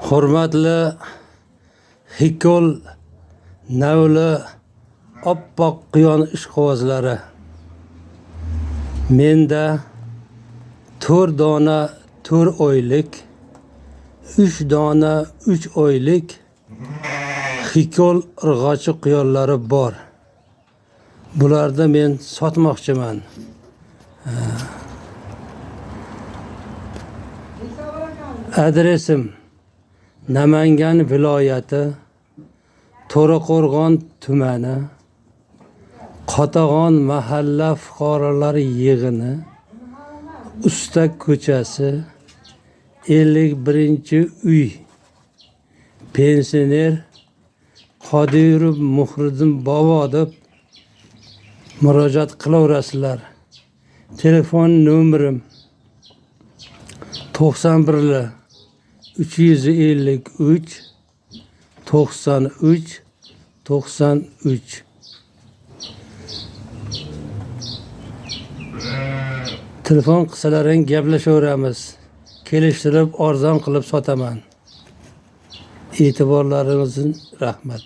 Hurmatli Hikol navli oppoq quyon ishqibozlari, menda 4 dona 4 oylik, 3 dona 3 oylik Hikol urg'ochi quyonlari bor. Bularni men sotmoqchiman. Adresim Namangan viloyati To'raqo'rg'on tumani Qotag'on mahalla fuqarolar yig'ini Usta ko'chasi 51-uy. Pensioner Qodirov Muhriddin bobo deb murojaat qilaverasizlar. Telefon nomerim 91 353 93 93. Telefon qilsalaring gaplashaveramiz. Kelishtirib arzon qilib sotaman. E'tiborlaringiz uchun rahmat.